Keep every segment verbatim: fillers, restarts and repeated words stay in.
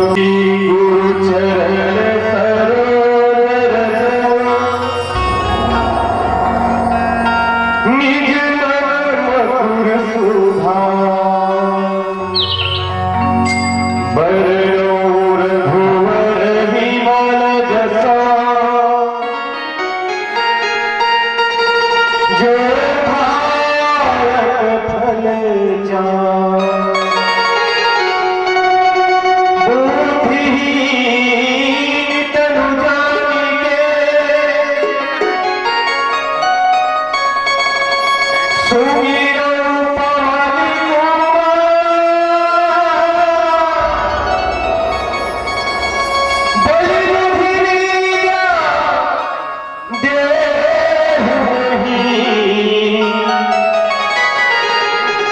गुरु चरण सरोज रज, निज मन मधुर सुधार। बरनउँ रघुवर विमल जसा, जो धारक फल जान। बुद्धिहीन तनु जानिके, सुमिरउँ पवन कुमार। बलि बुद्धि विद्या देहु मोहि,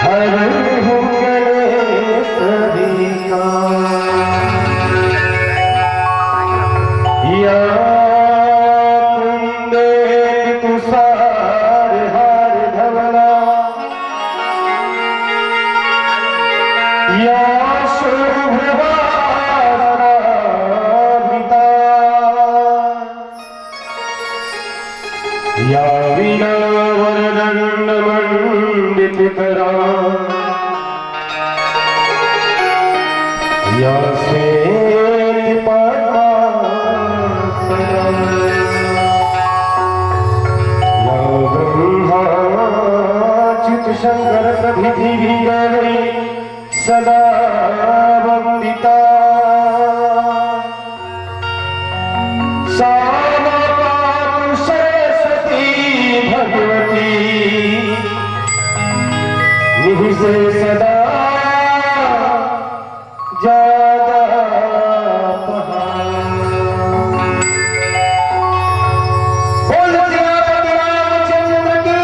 हरहु कलेस विकार। या कुंदेन तुषार हार धवला, या शुभ्र वस्त्रावृता, या वीणा वरदंड मंडित करा, या श्वेत पद्मासना, या ब्रह्माच्युत शंकर प्रभृति भी गणै सदा वंदिता। सा मा पातु सरस्वती भगवती, निहिसेसदा जादा पहा। बोल सियापति रामचंद्र की।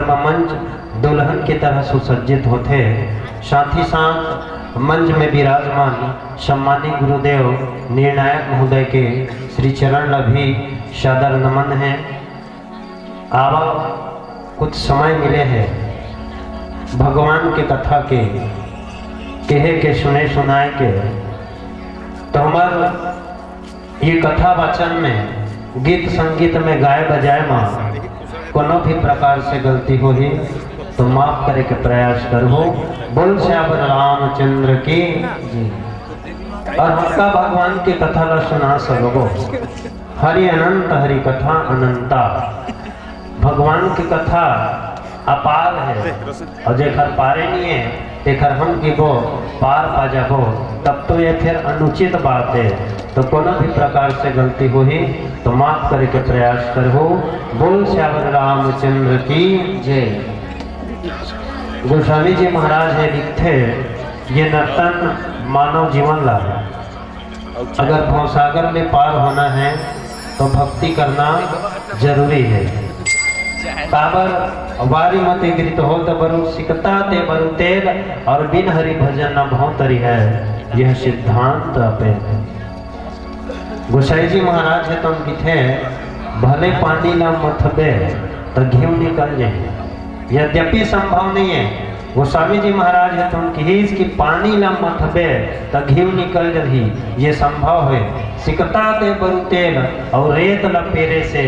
मंच दुल्हन की तरह सुसज्जित होथे। साथ ही साथ मंच में विराजमान सम्मानित गुरुदेव निर्णायक महोदय के श्री चरण ला भी सादर नमन है। आवा, कुछ समय मिले है भगवान के कथा के कहे के, सुने सुनाए के, तो हमर ये कथा वाचन में, गीत संगीत में, गाय बजाए में कोनो भी प्रकार से गलती होही तो माफ करे के प्रयास करहु। बोल सियावर रामचंद्र की। और हमका भगवान के कथा ला सुना सकबो। हरि अनंत, हरि कथा अनंता। भगवान के कथा अपार है, और जेकर पारे नहीं है, तेकर हम किबो पार पा जाबो, तब तो ये फिर अनुचित बात है। तो कोनो भी प्रकार से गलती होही तो माफ करे के प्रयास करहु। बोल सियावर रामचंद्र की जय। गोस्वामी जी महाराज हे लिखथे, ये नर्तन मानव जीवन ला, अगर भवसागर ले पार होना है तो भक्ति करना जरूरी है। काबर, वारी मते गृहीत हो त बरु सिकता ते बरु तेल, और बिन हरि भजन न भव तरी है, यह सिद्धांत अपेल। गोसाई जी महाराज हे तउन किथे, भले पानी ला मथबे त घीव निकल जाही। यद्यपि संभव नहीं है, गोस्वामी जी महाराज हे तउन किहिस कि पानी ला मथबे त घीव निकल जही, ये संभव है। सिकता ते बरु तेल और रेत ला पेरे से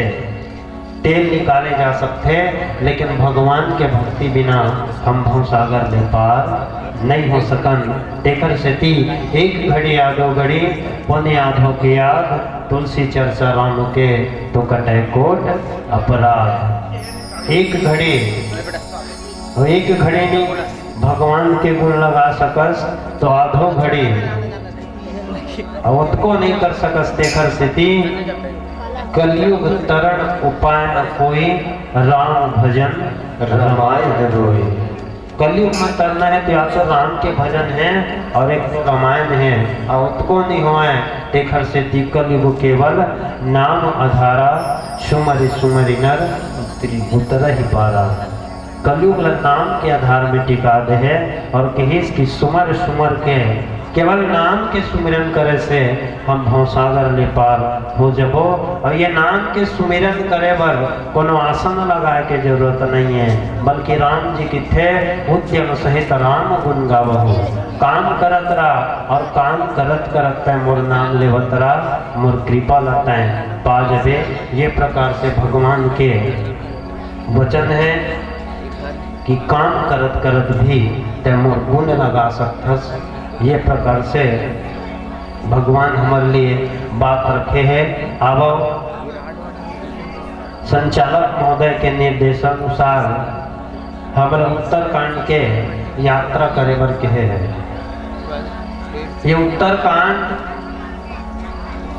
तेल निकाले जा सकथे, लेकिन भगवान के भक्ति बिना हम भवसागर ले पार नहीं हो सकन। तेकर सेती एक घड़ी आधो घड़ी पुण्य आधो के याद, तुलसी चर्चा राम के तो कटे कोट अपराध। एक घड़ी, एक घड़ी नहीं भगवान के गुण लगा सकस तो आधो घड़ी अउ ओतको नहीं कर सकस। तेखर सेती कलयुग तरण उपाय न कोई, राम भजन रमायन रोई। कलयुग में तरना है तो या तो राम के भजन है और एक तो रामायण है, और ओतको नहीं होए। तेखर सेती कलयुग केवल नाम अधारा, सुमरि सुमरि नर उतरहि पारा। कलयुग ल नाम के आधार में टिका दे हे और कहिस कि सुमर सुमर के, केवल नाम के सुमिरन करे से हम भवसागर ले पार हो जबो। और ये नाम के सुमिरन करे बर कोनो आसन लगाए के जरूरत नहीं है, बल्कि राम जी किथे, उद्यम सहित राम गुण गावहु। काम करत रहा और काम करत करत तै मोर नाम लेवत रहा, मोर कृपा ला तै पा जबे। ये प्रकार से भगवान के वचन है कि काम करत करत भी तै मोर गुण लगा सकथस। ये प्रकार से भगवान हमर लिए बात रखे है। आवो, संचालक महोदय के निर्देशानुसार हमर उत्तरकांड के यात्रा करे बर कहे है। ये उत्तरकांड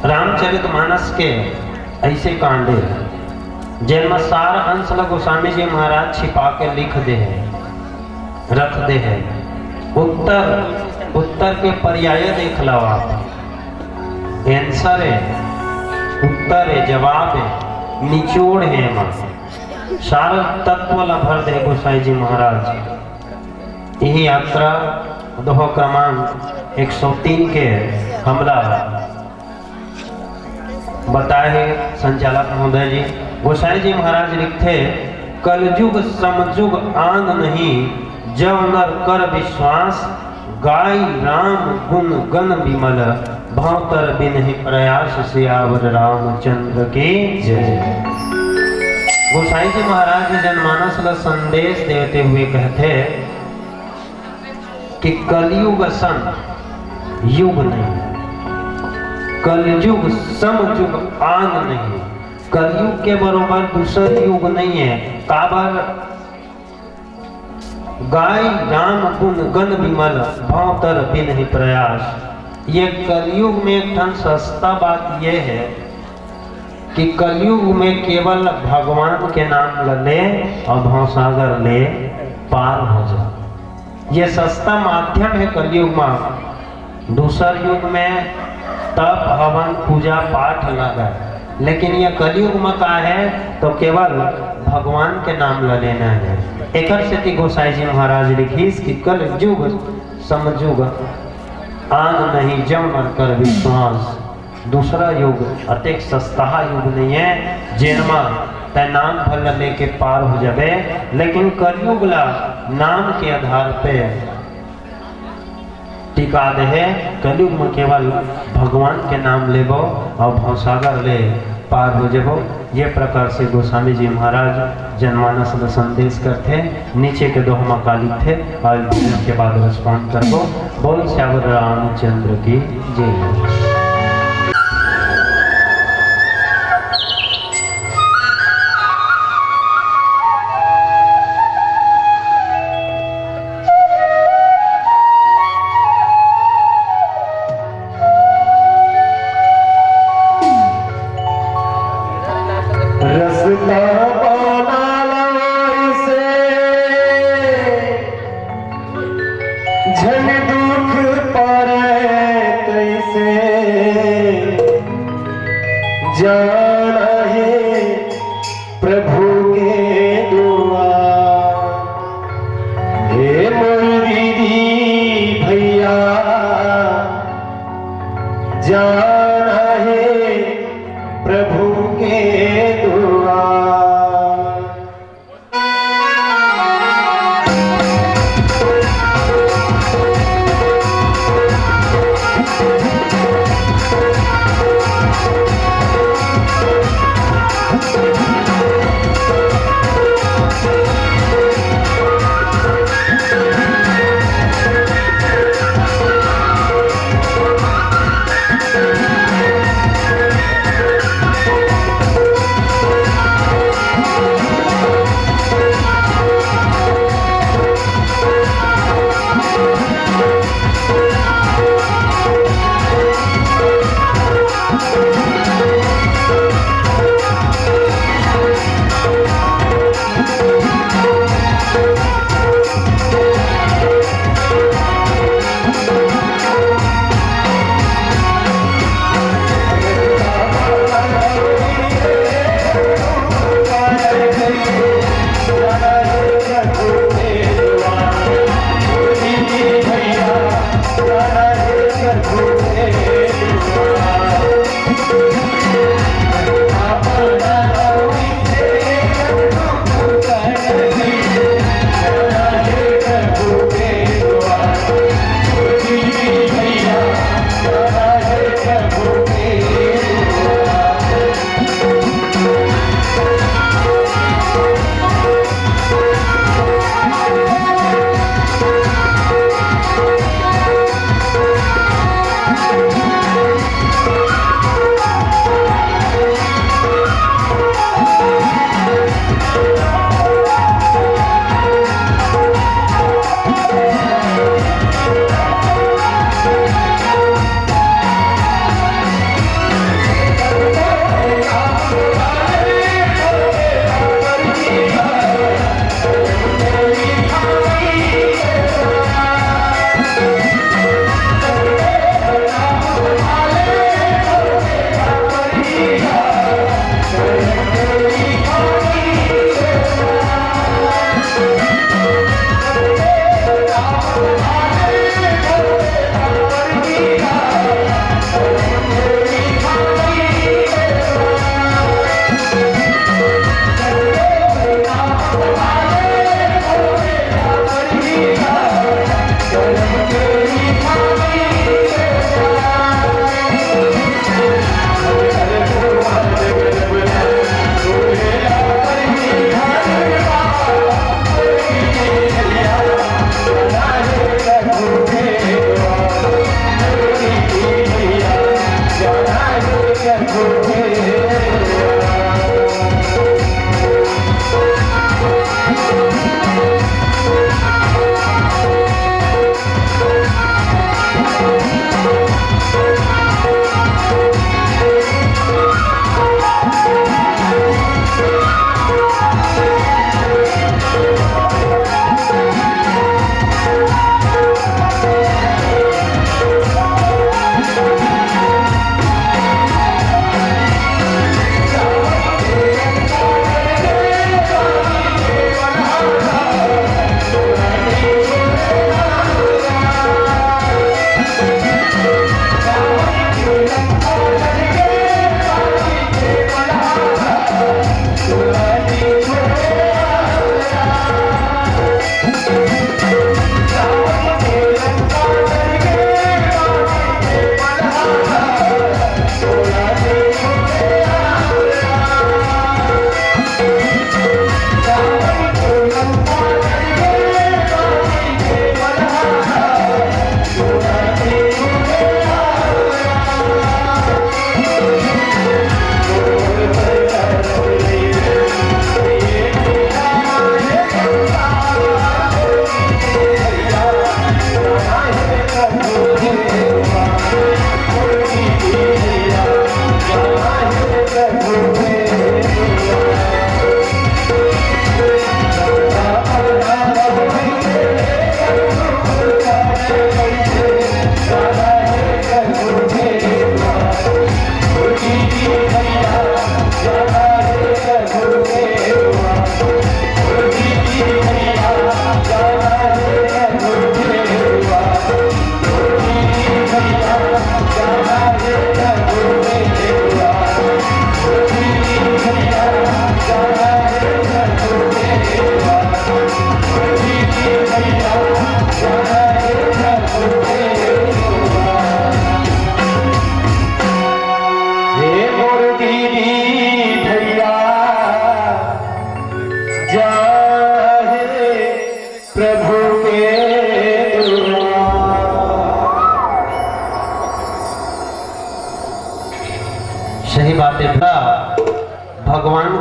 रामचरित मानस के ऐसे कांड हे, जेन म सार अंश ल गोस्वामी जी महाराज छिपा के लिख दे हे, रख दे हे। उत्तर, उत्तर के पर्याय देख लो आप, आंसर हे, उत्तर हे, जवाब हे, निचोड़ हे, एमा सार तत्व ल भर दे गोसाई जी महाराज। यही यात्रा दोहा क्रमांक एक सौ तीन के हमला बताए हे संचालक महोदय जी। गोसाई जी महाराज लिखथे, "कलयुग समजुग आन नहीं, जव नर कर विश्वास, गाई राम गुण गण विमल, भंवतर बिनहि प्रयास, सियावर रामचंद्र की जय।" गोसाई जी महाराज जनमानस ल संदेश देते हुए कहथे कि कलयुग असन युग नहीं, कलयुग सम युग आन नहीं। कलयुग के बरोबर दूसर युग नहीं है। काबर? गाई राम गुण गण विमल, भंवतर बिनहि प्रयास। ये कलयुग में एक ठन सस्ता बात ये है कि कलयुग में केवल भगवान के नाम ल ले और भवसागर ले पार हो जा। ये सस्ता माध्यम है कलयुग में। दूसर युग में तप, हवन, पूजा पाठ लगा, लेकिन ये कलयुग में का है तो केवल भगवान के नाम ल लेना हे। एकर सेती गोसाई जी महाराज लिखिस कि कल युग समयुग आन नहीं जम कर विश्वास। दूसरा युग अतेक सस्ता युग नहीं है, जेनमा तै नाम भर ल लेके पार हो जाबे, लेकिन कलयुग ला नाम के आधार पे टिका दे हे। कलयुग में केवल भगवान के नाम लेबो और भवसागर ले पार हो जेबो। ये प्रकार से गोस्वामी जी महाराज जनमानस में संदेश करथे। नीचे के दोहा म का लिखथे और भजन के बाद रिस्पॉन्ड करबो। बोल सियावर रामचंद्र की जय। रस्ता बनाला से झन दुख परे तैसे।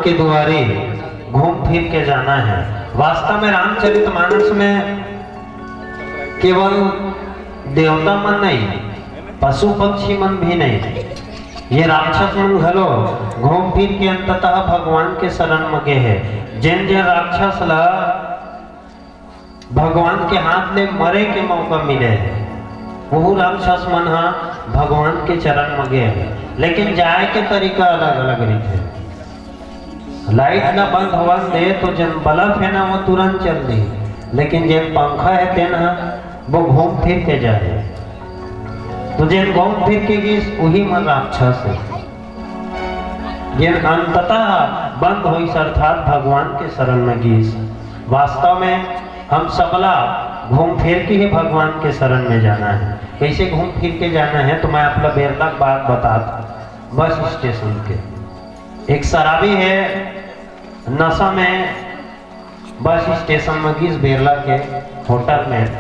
के दुआरी घूम फिर के जाना है। वास्तव में रामचरितमानस में केवल देवता मन नहीं, पशु पक्षी मन भी नहीं, ये राक्षस मन घलो घूम फिर के अंततः भगवान के शरण म गे हे। जेन जेन राक्षस ला भगवान के हाथ ले मरे के मौका मिले हे, वहू राक्षस मन ह भगवान के चरण म गे हे, लेकिन जाए के तरीका अलग-अलग रहिथे। लाइट ला बंद होवन दे तो जेन बल्ब हे ना, वो तुरंत चल दी, लेकिन जेन पंखा हे तेन ह वो घूम फिर के जाए। तो जेन घूम फिर के गिस, उही मन राक्षस हे। जेन अंततः बंद होइस, अर्थात भगवान के शरण में गिस। वास्तव में हम सबला घूम फिर के ही भगवान के शरण में जाना है। कैसे घूम फिर के जाना है, तो मैं आपला बेरला के बात बतात। बस स्टेशन के एक शराबी है, नशा में बस स्टेशन में गिस बेरला के होटल में,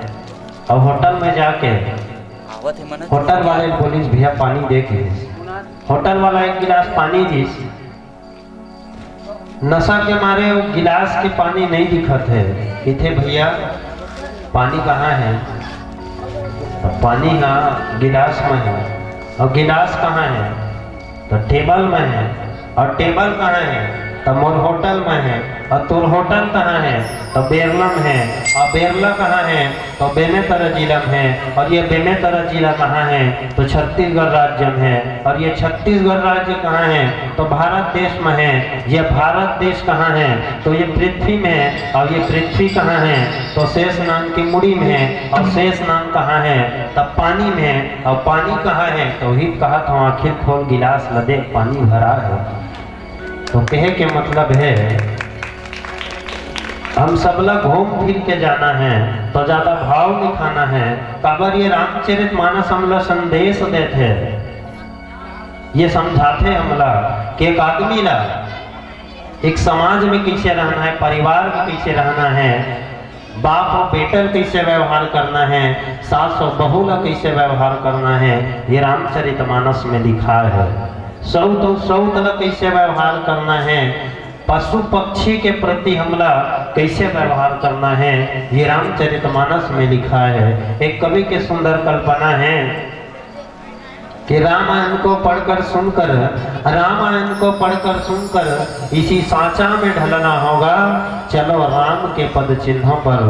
और होटल में जाके आवत हे मन होटल वाले बोलिस, "भैया, पानी दे के।" होटल वाला एक गिलास पानी दिस। नशा के मारे वो गिलास के पानी नहीं दिखत है। इथे, "भैया, पानी कहाँ है?" तो पानी हा गिलास में है। और गिलास कहाँ है? तो टेबल में है। और टेबल कहाँ है? तो मोर होटल में है। और तोर होटल कहाँ है? तो बेरलम है। और बेरला कहाँ है? तो बेमेतरा जिला में है। और ये बेमेतरा जिला कहाँ है? तो छत्तीसगढ़ राज्य में है। और ये छत्तीसगढ़ राज्य कहाँ है? तो भारत देश में है। ये भारत देश कहाँ है? तो ये पृथ्वी में है। और ये पृथ्वी कहाँ है? तो शेष नाग के मुड़ी में है। और शेष नाग कहाँ है? तब पानी में है। और पानी कहाँ है? तो वही कहा था, "आखिर खोल गिलास ल दे, पानी भरा है।" तो कहे के मतलब है, हम सबला घूम फिर के जाना है, तो ज्यादा भाव दिखाना है। काबर ये रामचरित मानस हमला संदेश देथे, ये समझाथे हमला कि एक आदमी ला एक समाज में कैसे रहना है, परिवार में कैसे रहना है, बाप और बेटा कैसे व्यवहार करना है, सास और बहू ला कैसे व्यवहार करना है, ये रामचरित मानस में लिखा है। सौत और सौत ला कैसे व्यवहार करना है, पशु पक्षी के प्रति हमला कैसे व्यवहार करना है, ये रामचरित मानस में लिखा है। एक कवि के सुंदर कल्पना है कि रामायण को पढ़कर सुनकर, रामायण को पढ़कर सुनकर इसी सांचा में ढलना होगा। चलो राम के पद चिन्हों पर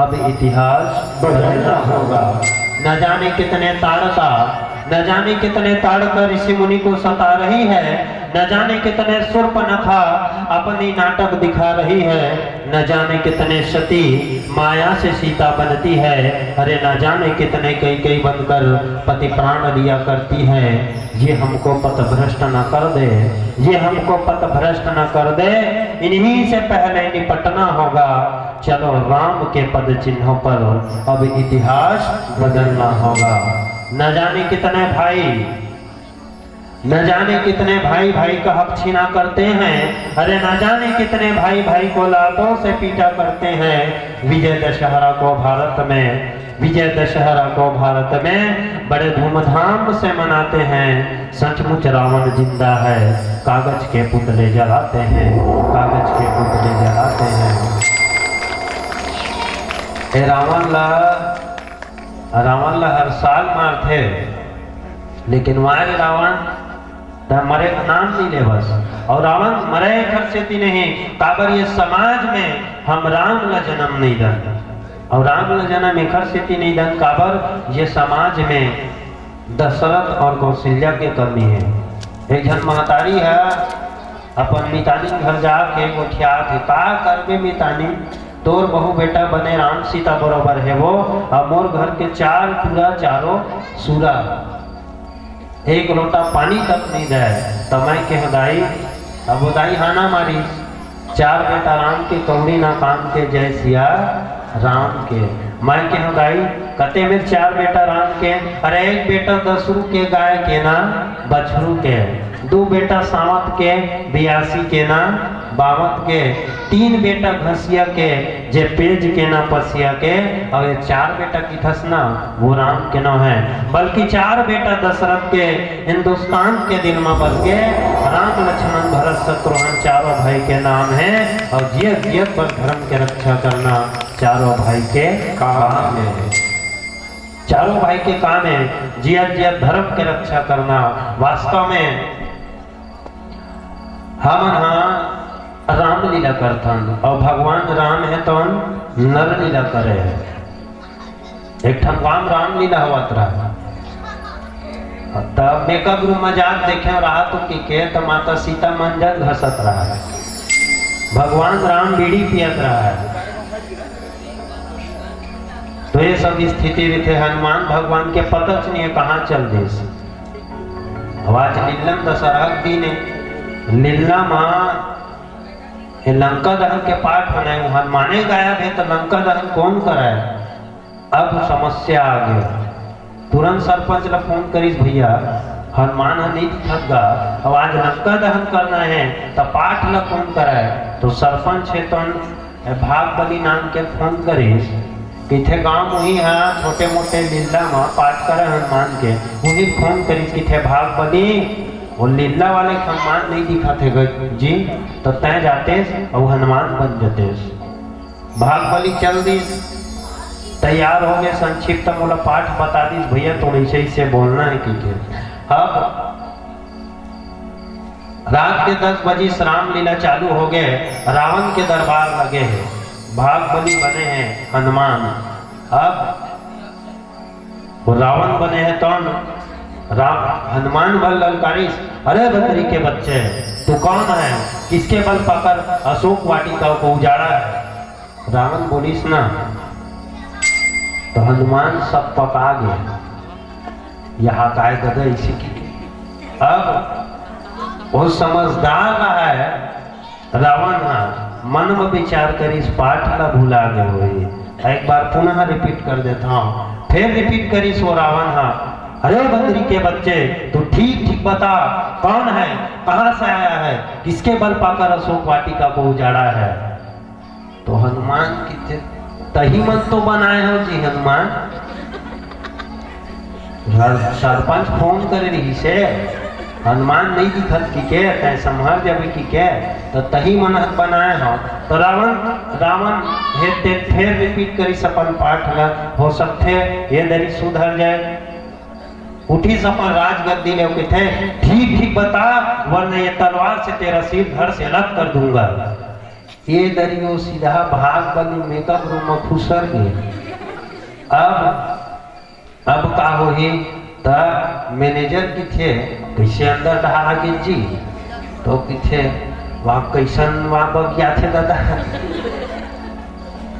अब इतिहास बदलना होगा। न जाने कितने ताड़का, न जाने कितने ताड़का ऋषि मुनि को सता रही है, न जाने कितने शूर्पणखा अपनी नाटक दिखा रही है, न जाने कितने सती माया से सीता बनती है, अरे न जाने कितने कैकई बनकर पति प्राण लिया करती है। ये हमको पथभ्रष्ट न कर दे, ये हमको पथभ्रष्ट न कर दे, इन्हीं से पहले निपटना होगा। चलो राम के पद चिन्हों पर अब इतिहास बदलना होगा। न जाने कितने भाई, न जाने कितने भाई भाई का हक छीना करते हैं, अरे न जाने कितने भाई भाई को लातों से पीटा करते हैं। विजय दशहरा को भारत में, विजय दशहरा को भारत में बड़े धूमधाम से मनाते हैं। सचमुच रावण जिंदा है, कागज के पुतले जलाते हैं, कागज के पुतले जलाते हैं। ए रावण ला, रावण ला हर साल मारथे, लेकिन वांय रावण त मरे के नाम नहीं ले बस। और रावण मरे एखर सेती नहीं, काबर ये समाज में हम राम ला जन्म नहीं दन। और राम ला जन्म एखर सेती नहीं दन, काबर ये समाज में दशरथ और कौशल्या के कमी है। एक झन महतारी है, अपन मितानी घर जाके गोठियात हे, "का करबे मितानी, तोर बहू बेटा बने राम सीता बरोबर हे वो, अब मोर घर के चार टूरा चारों सूरा, एक लोटा पानी तक नहीं दे।" त मैं कहे, "दाई," अब वो दाई हाना मारी, "चार बेटा राम के, कौड़ी ना काम के, जय सिया राम के।" मैं कहे, "दाई, कते मेर चार बेटा राम के? अरे एक बेटा दस रू के गाय के ना बछरू के, दू बेटा सावत के बियासी के ना बावत के, तीन बेटा घसिया के, जे पेज के ना पसिया के, अउ ये चार बेटा किथस ना, वो राम के नाव है। बल्कि चार बेटा दशरथ के हिंदुस्तान के दिल में बस के, राम लक्ष्मण भरत शत्रुघ्न चारों भाई के नाम है। अउ जियत जियत बर धर्म के रक्षा करना चारों भाई के काम है। चारों भाई के काम है जियत जियत धर्म के रक्षा करना। वास्तव में हमन हा रामलीला करथन अउ भगवान राम हे तौन नर लीला करे हे। एक ठन गांव रामलीला होवत रहा, तब मेकअप रूम में जात देखे रहा तो की के त माता सीता मंजन घसत रहा है, भगवान राम बीड़ी पियत रहा है। तो ये सब स्थिति रहिथे, हनुमान भगवान के पता च नहीं है कहाँ चल दिस। अब आज लीला में दशहरा के दिन है, लीला माँ ये लंका दहन के पाठ बनाए, हनुमाने गायब है तो लंका दहन कौन कराए? अब समस्या आ गया। तुरंत सरपंच ला फोन करिस, भैया हनुमान ह नहीं दिखत गा, अब आज लंका दहन करना है तो पाठ ला कौन कराए? तो सरपंच हे तो ए भाग बली नाम के फोन करिस, किथे गांव उही हा छोटे मोटे लीला म पाठ करे हनुमान के, उही फोन करिस किथे भाग बली, वो लीला वाले के हनुमान नहीं दिखत हे ग-, जी, तो तय जातेस अउ हनुमान बन जतेस। भाग बली चल दिस, तैयार हो गए, संक्षिप्त मोला पाठ बता दिस, भैया तो ऐसे ऐसे बोलना है कि के। अब रात के दस बजे से रामलीला चालू हो गए, रावण के दरबार लगे है, भाग बली बने हैं हनुमान। अब वो रावण बने हैं तौन राम हनुमान बल ललकारिस, अरे बकरी के बच्चे, तू कौन है, किसके बल पाकर अशोक वाटिका को उजाड़ा है? रावण बोलिस ना, तो हनुमान सब पका गए, यहाँ काय ददा इसी की। अब वो समझदार रहा है रावण हा, मन में विचार करिस पाठ ला भुला गए होही। एक बार पुनः रिपीट कर देता हूँ, फिर रिपीट करिस वो रावण हा, अरे बकरी के बच्चे, तू ठीक ठीक बता, कौन है, कहाँ से आया है, किसके बल पाकर अशोक वाटिका को उजाड़ा है? तो हनुमान किथे, तही मन तो बनाए हो जी हनुमान। सर-, सरपंच फोन करे रहिसे, हनुमान नहीं दिखत कि के, तै संभर जाबे कि के, तो तही मन ह बनाए हो। तो रावण, रावण हे ते फेर रिपीट करिस अपन पाठ ला, हो सकथे ये दरी सुधर जाए। उठिस अपन राजगद्दी ले, किथे, ठीक ठीक बता, वरना ये तलवार से तेरा सिर धड़ से अलग कर दूंगा। ये दरियो सीधा भाग बनी मेकअप रूम में खुसर गए। अब, अब का होही? त मैनेजर किथे, कैसे अंदर डहा आगे जी? तो किथे, वहाँ कैसन वहाँ बगिया थे दादा?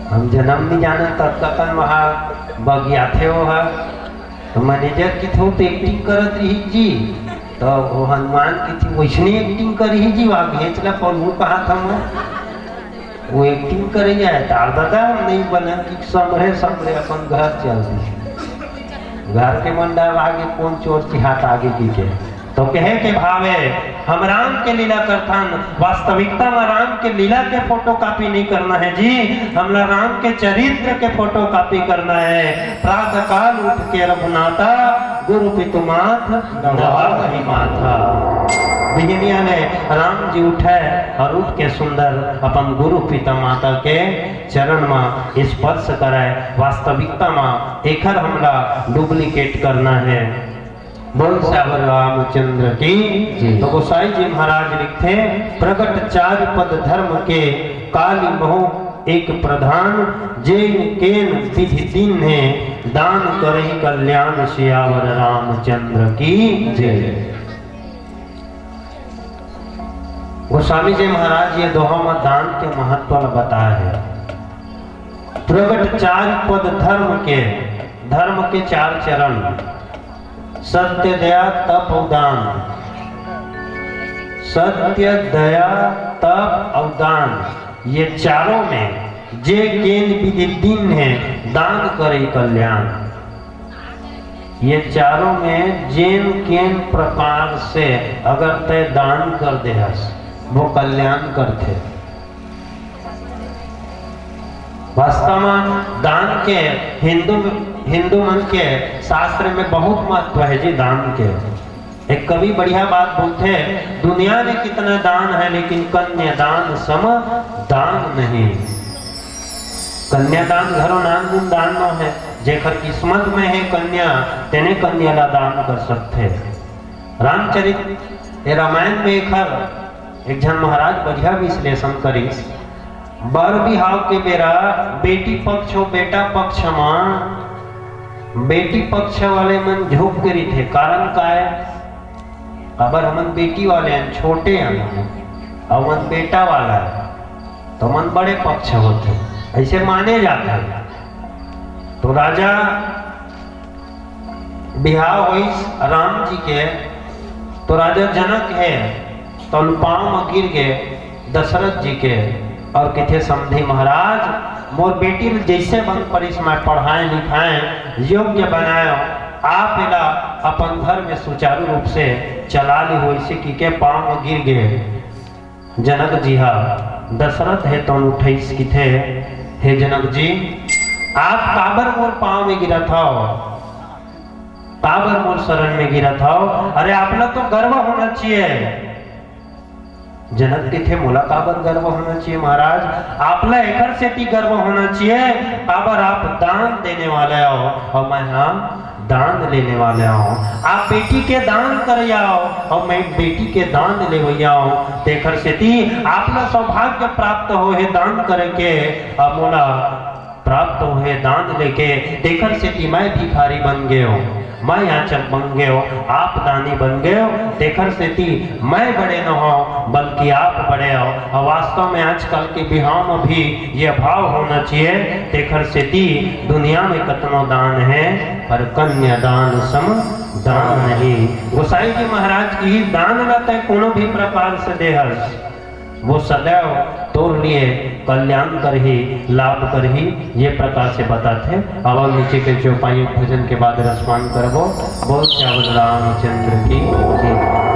हम जन्म नहीं जाने तब तक वहाँ बगिया थे वो है। तो मैनेजर किथे तो एक्टिंग करत रही जी, तो वो हनुमान किथे वैसने एक्टिंग करी जी, वहाँ भेज ला पर वो कहा था मैं, वो एक्टिंग करे जाए तार दादा हम नहीं बने कि समरे समरे अपन घर चल दी। घर के मंडप आगे कौन चोर चिहात आगे की के। तो कहे के भाव है, हम राम के लीला करथन, वास्तविकता में राम के लीला के फोटोकॉपी नहीं करना है जी, हमला राम के चरित्र के फोटोकॉपी करना है। प्रातः काल उठ के रघुनाथा, गुरु पितु माथ नवा वही माथा। बिहनिया में राम जी उठे और उठ के सुंदर अपन गुरु पिता माता के चरण में स्पर्श करे। वास्तविकता में एकर हमला डुप्लीकेट करना है। बोल सियावर रामचंद्र की। जी। तो गोसाई जी महाराज लिखते, प्रगट चार पद धर्म के, काली मोह एक प्रधान, जेन केन विधि दीन्हे, दान करही कल्याण सियावर रामचंद्र की। जी। गोस्वामी जी महाराज ये दोहा में दान के महत्व ल बताए हैं। प्रगट चार पद धर्म के, धर्म के चार चरण, सत्य, दया, तप अउ दान। सत्य, दया, तप अउ दान, ये चारों में जे केन विधि दीन्हे, दान करे कल्याण। ये चारों में जेन केन प्रकार से अगर तय दान कर देहस, वो कल्याण करथे। वास्तव में दान के हिंदू, हिंदू मन के शास्त्र में बहुत महत्व है जी दान के। एक कवि बढ़िया बात बोलथे, "दुनिया में कितना दान है, लेकिन कन्यादान सम दान नहीं।" कन्यादान घलो नानमुन दान नो है। जेकर किस्मत में है कन्या, तेने कन्या ला दान कर सकथे। रामचरित, ये रामायण में एकर एक झन महाराज बढ़िया विश्लेषण करिस। बर बिहाव के बेरा बेटी पक्ष अउ बेटा पक्ष म, बेटी पक्ष वाले मन झुक के रहिथे। कारण का है? काबर हमन बेटी वाले हन, छोटे हन, अउ हमन बेटा वाला है, तो हमन बड़े पक्ष होथे, ऐसे माने जाथे। तो राजा बिहाव होइस राम जी के, तो राजा जनक हे, तो पाँव म गिर गे दशरथ जी के, और किथे, "समधी महाराज, मोर बेटी ल जैसे बन परिस मैं पढ़ाए लिखाए, योग्य बनाए, आप एला अपन घर में सुचारू रूप से चला ली हो।" ऐसे की के पाँव म गिर गे। जनक जी हा दशरथ हे तौन उठइस किथे, "हे जनक जी, आप काबर मोर पाँव में गिरत हव? काबर मोर शरण में गिरत हव? अरे, आपला तो गर्व होना चाहिए।" जनक किथे, "मोला काबर गर्व होना चाहिए महाराज? आपला एकर सेती गर्व होना चाहिए, काबर आप दान देने वाले हो और मैं हा दान लेने वाले हो। आप बेटी के दान करइया हो और मैं बेटी के दान लेवइया हो, तेखर सेती आपला सौभाग्य प्राप्त हो हे दान करे के, और मोला प्राप्त हो हे दान लेके, तेखर सेती मैं भिखारी बन गयो, मैं याचक बन गयो, आप दानी बन गयो, तेखर सेती मैं बड़े न हो, बल्कि आप बड़े हो।" और वास्तव में आजकल के बिहाव में भी ये भाव होना चाहिए, तेखर सेती दुनिया में कतनो दान है, पर कन्या दान सम दान नहीं। गोसाई जी महाराज की दान ला तय कोनो भी प्रकार से देहस, वो सदैव तोर लिए कल्याण करही, लाभ करही, ये प्रकार से बताथे। अब नीचे के चौपाइयों भजन के बाद रसपान करबो। बोल सियावर रामचंद्र की जय।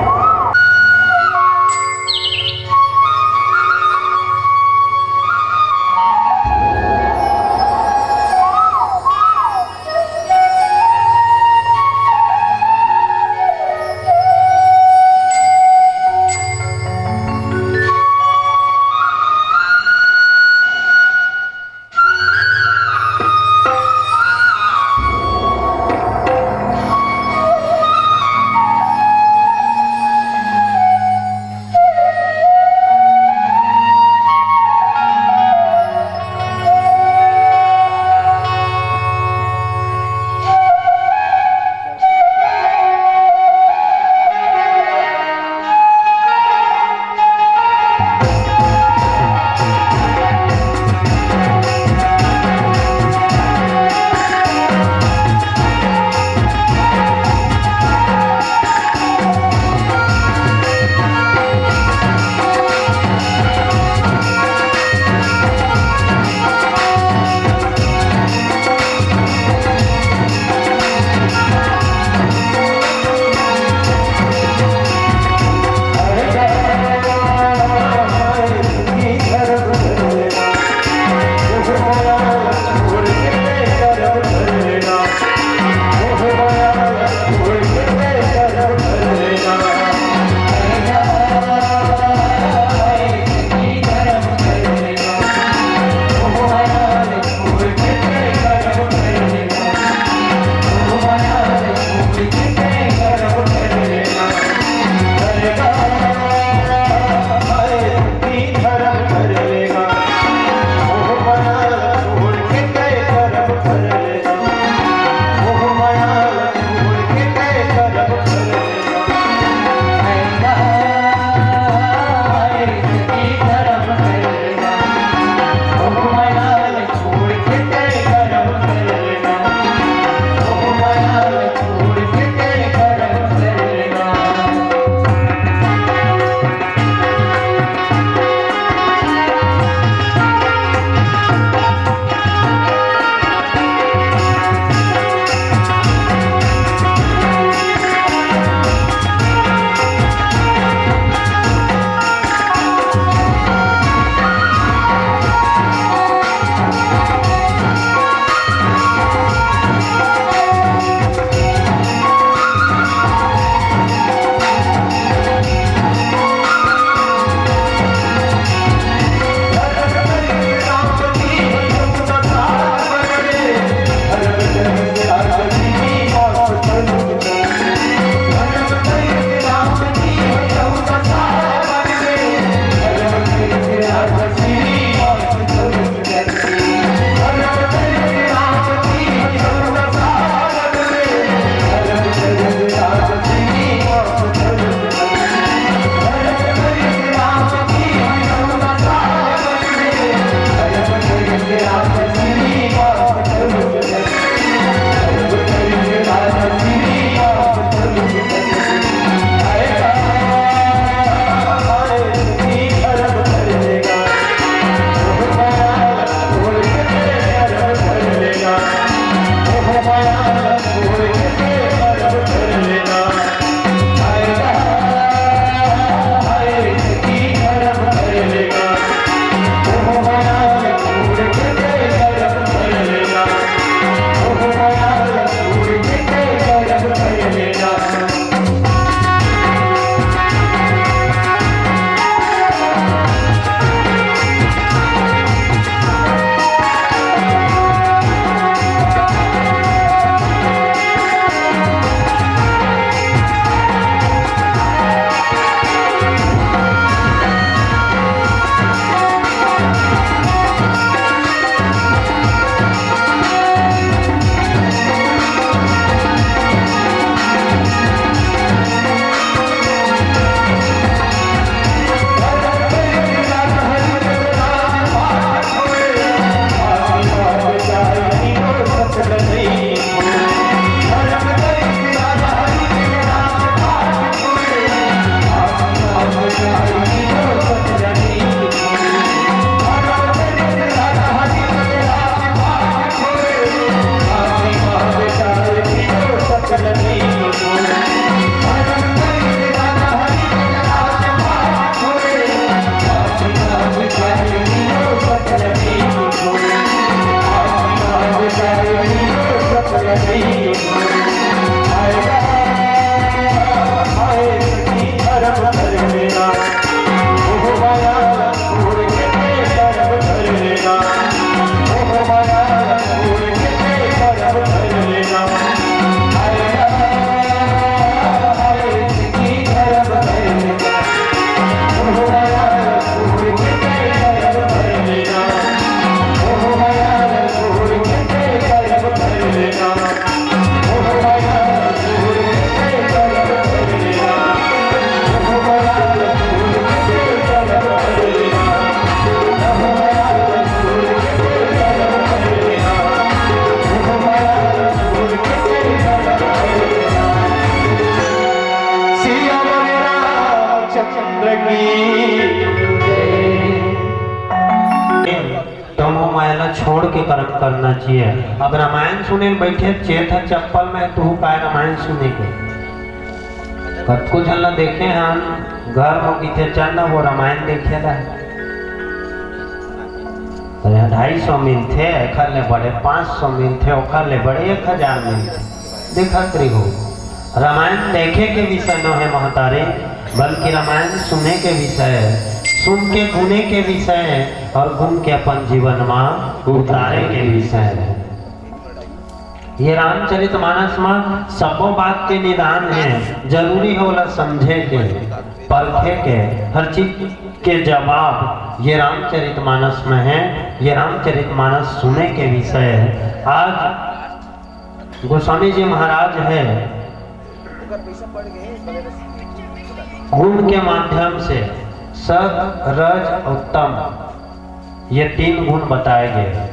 चंद्र की। तो मोह माया ला छोड़ के कर्म करना चाहिए। अब रामायण सुने ल बैठे, चेत ह चप्पल में, तू काय रामायण सुने के? कतको झन ला देखे हन, घर में किथे चल ना, वो रामायण देखे ला। तो यहाँ ढाई सौ मिलथे, एखर ले बड़े पाँच सौ मिलथे, ओखर ले बड़े एक हजार मिलथे। देखत रहिहू, रामायण देखे के विषय नो हे महतारी, बल्कि रामायण सुने के विषय हे, सुन के गुने के विषय हे और गुन के अपन जीवन मा उतारे के विषय हे। ये रामचरित मानस मा सब्बो बात के निदान हे, जरूरी हे ओला समझे के, परखे के, हर चीज के जवाब ये रामचरित मानस में हे। ये रामचरित मानस सुने के विषय हे। आज गोस्वामी जी महाराज हे गुण के माध्यम से सत, रज और तम, ये तीन गुण बताए गए।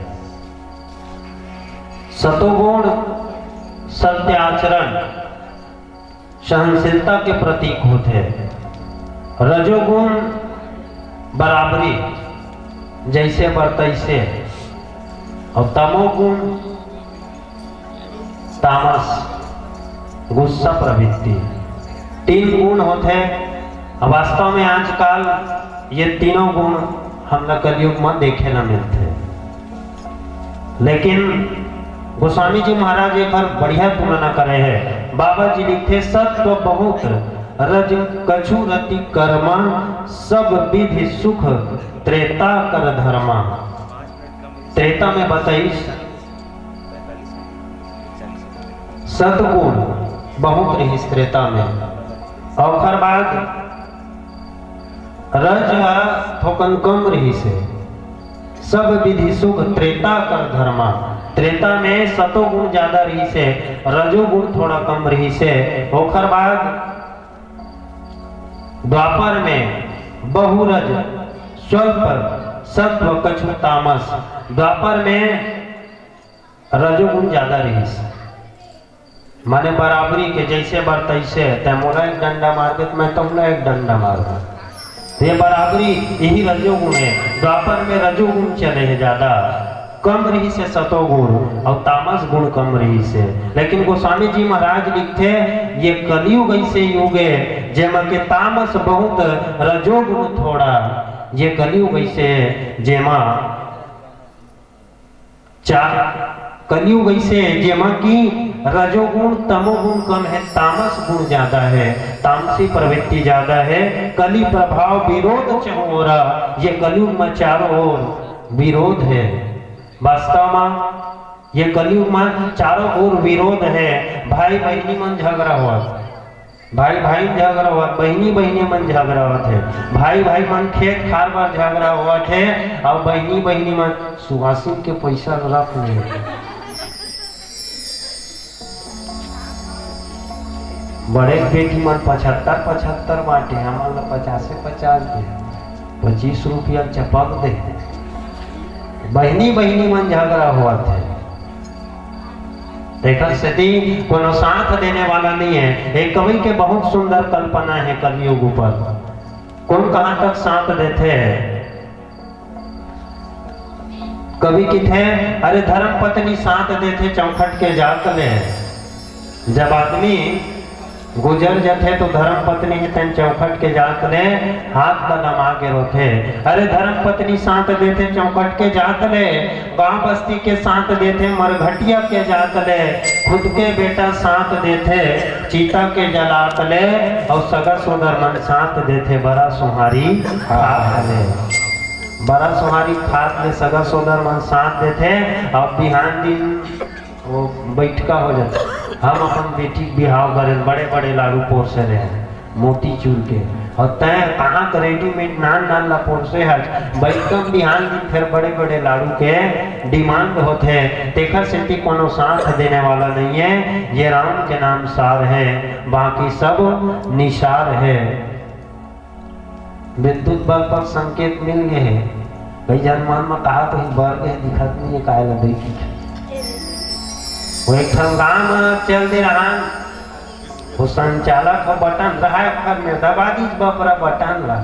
सतोगुण सत्य आचरण, सहनशीलता के प्रतीक होथे। रजोगुण बराबरी, जैसे बर तैसे, और तमोगुण तामस, गुस्सा प्रवृत्ति, तीन गुण होथे। अब वास्तव में आजकल ये तीनों गुण हमला कलयुग में देखे ला मिलथे, लेकिन गोस्वामी जी महाराज एक हर बढ़िया तुलना करे हे। बाबा जी लिखथे, "सत्व बहुत रज कछु रति कर्मा, सब विधि सुख त्रेता कर धर्मा।" त्रेता में बताइस सतगुण बहुत रहिस त्रेता में, ओखर बाद रज ह थोकन कम रहिस हे। सब विधि सुख त्रेता कर धर्मा। त्रेता में सतोगुण ज्यादा रहिस हे, रजोगुण थोड़ा कम रहिस हे। ओखर बाद द्वापर में बहुरज स्वल्प सत्व कछु तामस। द्वापर में रजोगुण ज्यादा रहिस, माने बराबरी के, जैसे बर तैसे, तै मोला एक डंडा मार दे, मैं तोला एक डंडा मार दूं। तो ये बराबरी, यही रजोगुण हे। द्वापर में रजोगुण चले हे ज्यादा, कम रहिस हे सतोगुण और तामस गुण कम रहिस हे। लेकिन गोस्वामी जी महाराज लिखथे, ये कलयुग ऐसे युग हे, जेमा के तामस बहुत, रजोगुण थोड़ा। ये कलयुग ऐसे, जेमा चार, कलयुग ऐसे हे, जेमा कि रजोगुण, तमोगुण कम हे, तामस गुण ज्यादा हे, तामसी प्रवृत्ति ज्यादा हे। कली प्रभाव विरोध चहुओरा, ये कलयुग में चारों ओर विरोध हे। वास्तव में ये कलयुग में चारों ओर विरोध हे। भाई बहिनी मन झगड़ा होवत, भाई भाई झगड़ा होवत, बहिनी बहिनी मन झगड़ा होवत हे, भाई भाई मन खेत खार बर झगड़ा होवत हे, और बहिनी बहिनी मन सुहासिन के पैसा रख ले। बड़े बेटी मन पचहत्तर पचहत्तर बांटे, हमन ला पचासे पचास दे, पच्चीस रुपया चपक दे। बहिनी बहिनी मन झगड़ा होवत हे। तेकर सेती कोनो साथ देने वाला नहीं है। एक कवि के बहुत सुंदर कल्पना है कलयुग ऊपर। कौन कहाँ तक साथ देथे? कवि किथे, अरे धर्म पत्नी साथ देथे चौखट के जात ले। जब आदमी गुजर जथे तो धर्म पत्नी हे तेन चौखट के जात ले हाथ ल लमा के रोथे। अरे धर्म पत्नी साथ देथे चौखट के जात ले, गांव बस्ती के साथ देथे मरघटिया के जात ले, खुद के बेटा साथ देथे चीता के जलात ले, अउ सगा सोदर मन साथ देथे बरा सोहारी खात ले। बरा सोहारी खात ले सगा सोदर मन साथ देथे। अब बिहान दिन वो बैठका हो जाथे। हम अपन बेटी के बिहाव करेन, बड़े बड़े लाडू पोरसे रहे मोतीचूर के, अउ तैं कहाँ के रेडीमेड नान नान ला पोरसे हस। बैठका म बिहान दिन फेर बड़े बड़े लाडू के डिमांड होथे, तेखर सेती कोनो साथ देने वाला नहीं है। ये राम के नाम सार है, बाकी सब निसार है। विद्युत बल्ब के संकेत मिल गए हे। कई झन मन म कहा तो बर गए, दिखत नहीं है, काहे ला देखी। वो एक ठन गांव म चल दे रहन, वो संचालक हो बटन रहा है ओखर में, दबा दीस बपरा बटन ला।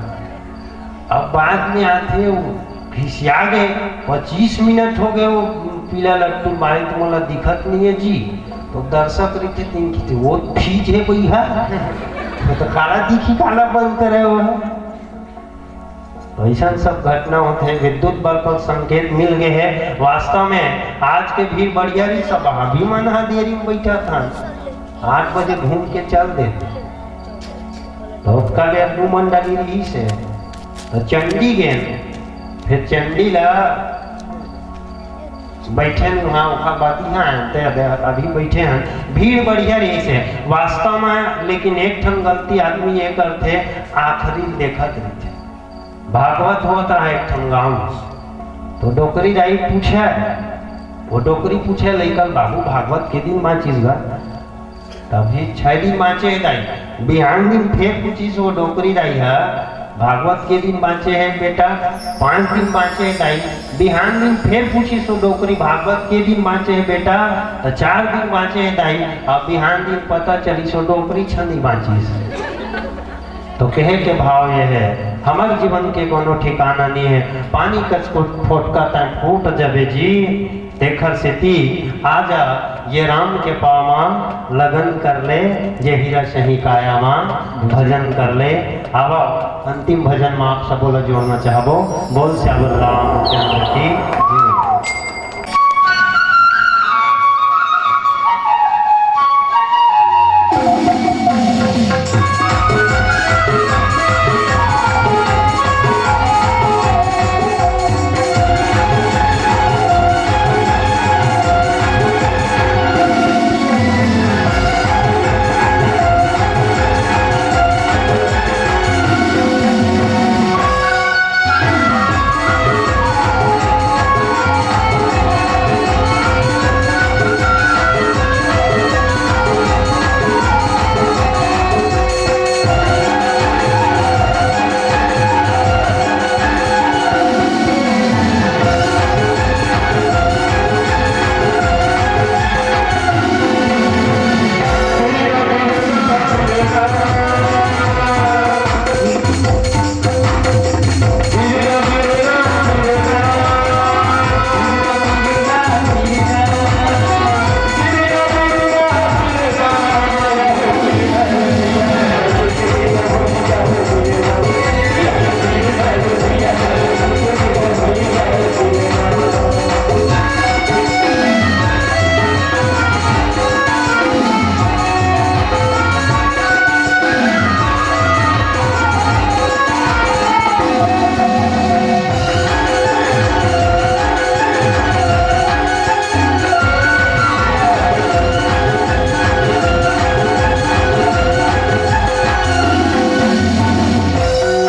अब बाद में आथे वो खिसिया गए, पच्चीस मिनट हो गए वो पीला लट्टू बारित मोला दिखत नहीं है जी। तो दर्शक रहिथे तेन किथे वो ठीक है भैया, वो तो काला दिखी काला बंद करे हो। तो ऐसा सब घटना होते हैं। विद्युत बल्ब के संकेत मिल गए हैं। वास्तव में आज के भीड़ बढ़िया रही, सब अभी मन हा देरी में बैठा था, आठ बजे घूम के चल दे। तो ओतका बेर दू मंडली रहिस हे, तो चंडी गेन, फिर चंडी ला बैठे न वहाँ, ओखर बाद यहाँ आए, ते अबे अभी बैठे हैं, भीड़ बढ़िया रहिस हे वास्तव में। लेकिन एक ठन गलती आदमी ये करथे, आखिरी देखत रहिथे। भागवत होत रहा एक ठन गाँव में, तो डोकरी दाई पूछे, वो डोकरी पूछे लइकन, "बाबू, भागवत के दिन बाँचिस गा?" तभी छह दिन बाँचे हे दाई। बिहान दिन फेर पूछिस वो डोकरी दाई ह, "भागवत के दिन बाँचे हे बेटा?" "पाँच दिन बाँचे हे दाई।" बिहान दिन फेर पूछिस वो डोकरी, "भागवत के दिन बाँचे हे बेटा?" त "चार दिन बाँचे हे दाई।" अब बिहान दिन पता चलिस वो डोकरी छनी बाँचिस। तो कहे के भाव ये है, हमर जीवन के कोनो ठिकाना नहीं है। पानी कस को फोटका तक फूट जबे जी, तेखर सेती आजा ये राम के पाँव म लगन कर ले, ये हीरा सही काया म भजन कर ले। आवा, अंतिम भजन म आप सबो ला जोड़ना चाहबो। बोल सियावर रामचंद्र की जय।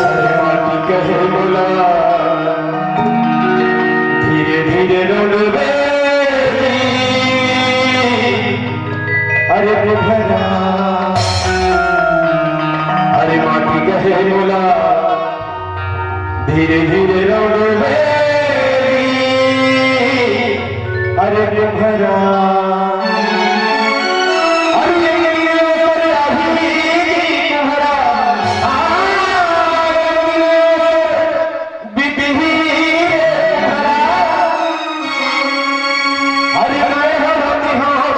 अरे माटी कहे मोला, धीरे धीरे रोलबे। अरे मोहरा, अरे माटी कहे मोला, धीरे धीरे रोलबे। अरे मोहरा, अरे ये गिरलो सर अभी तुम्हारा, आ, ये गिरलो सर बिपिही रे भरा। अरे मैं हरत हाथ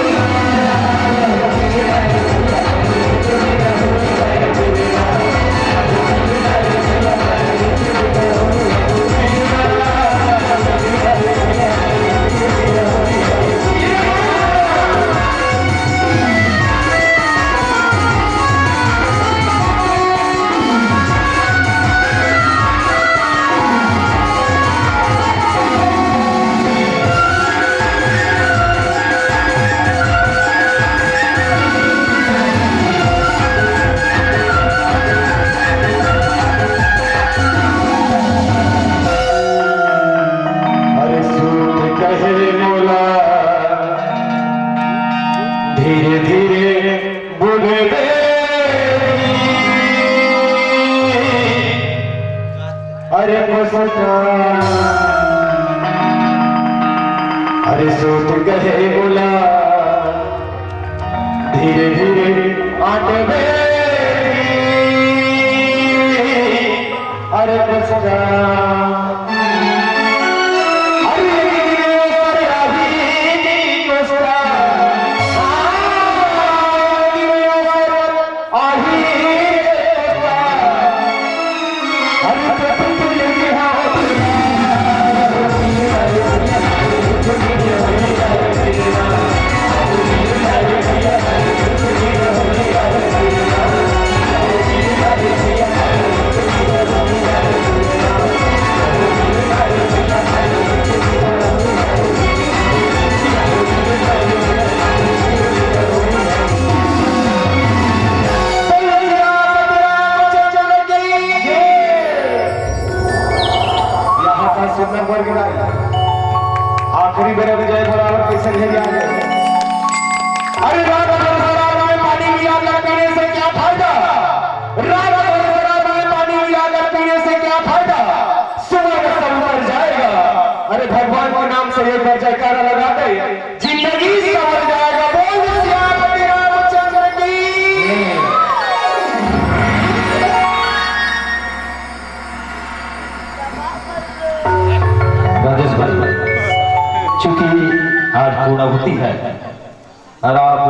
अरे सूत कहे मोला धीरे धीरे बोले दे। अरे मुस्कान, अरे सूत कहे मोला धीरे धीरे आटबे। अरे मुस्कान, अरे गिरे सर आही मुस्कान, हाँ, गिरे सर आही मुस्कान। अरे तो तुझे यहाँ यहाँ का सुंदर वर्ग गाय। आखिरी बेर में जय बराबर कैसे घेरी आ गए। अरे रात भर शराब में पानी मिलाकर पीने से क्या फायदा? रात भर शराब में पानी मिलाकर पीने से क्या फायदा? सुबह में सब उतर जाएगा। अरे भगवान के नाम से एक बार जयकारा लगा दे, जिंदगी संवर जाएगा। बोल सियापति रामचंद्र की। राजेश भाई, चूंकि आज पूर्णाहुति है और आप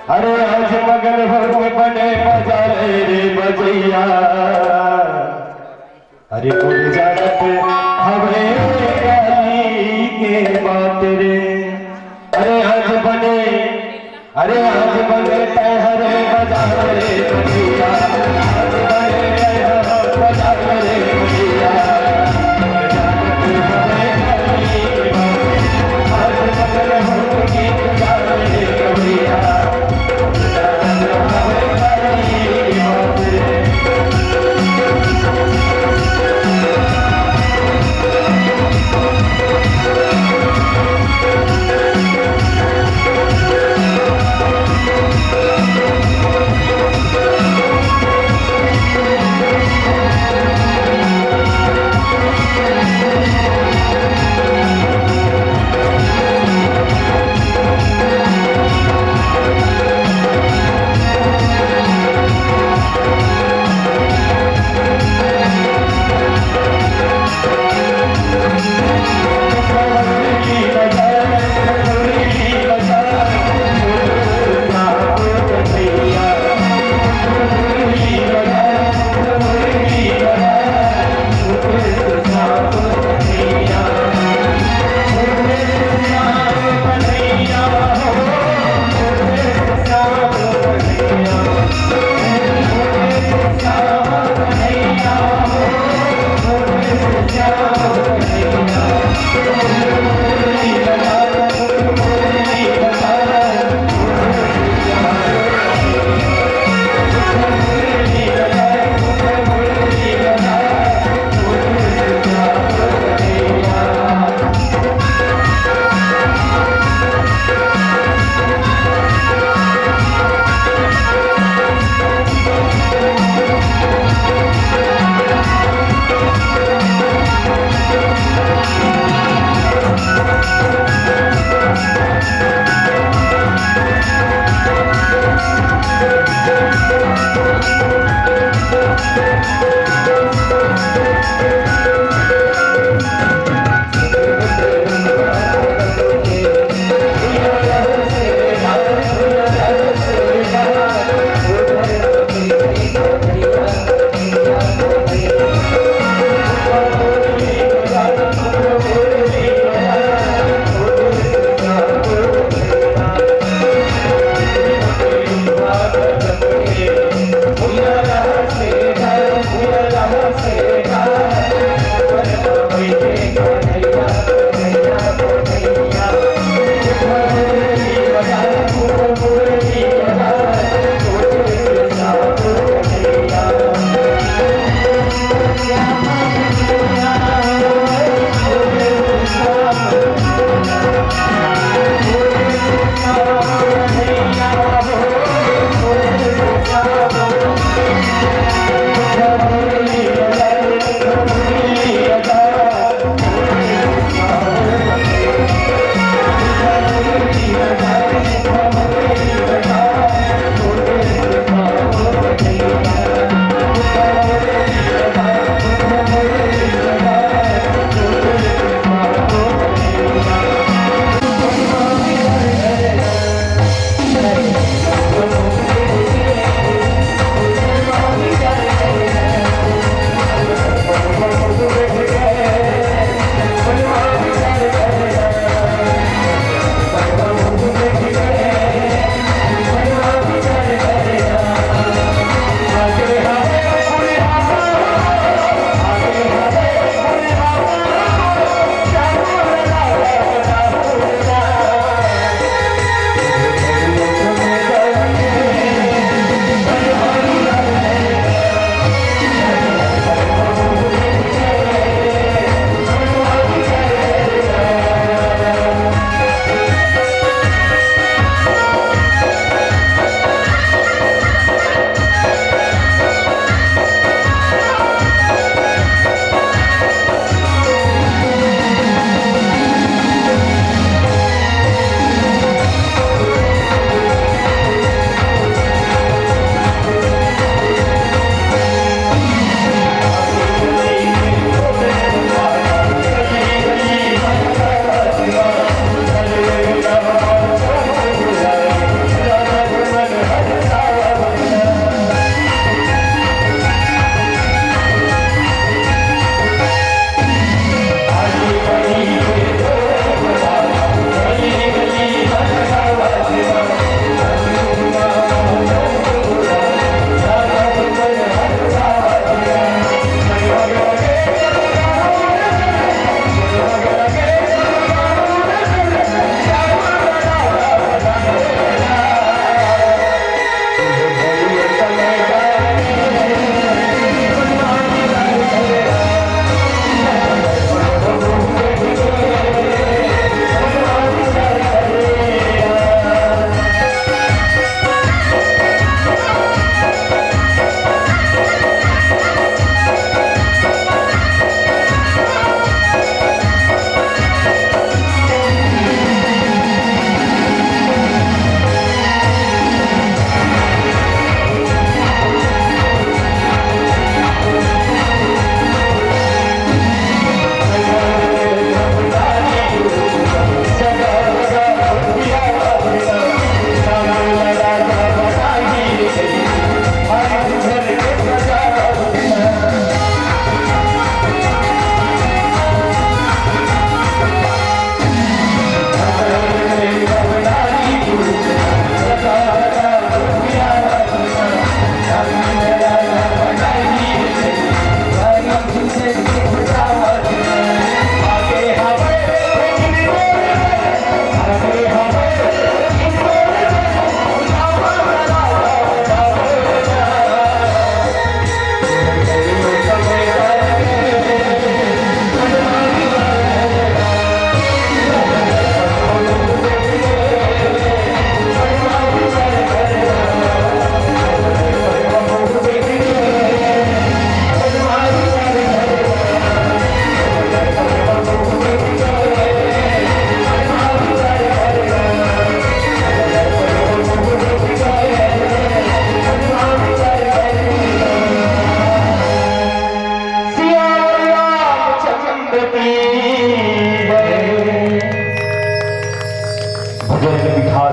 अरे आज मगन होके बने मजा ले रे बजैया। अरे कोई जानत हवे गाली के बात रे। अरे आज बने, अरे आज बने तैहरे बजा रे बजैया।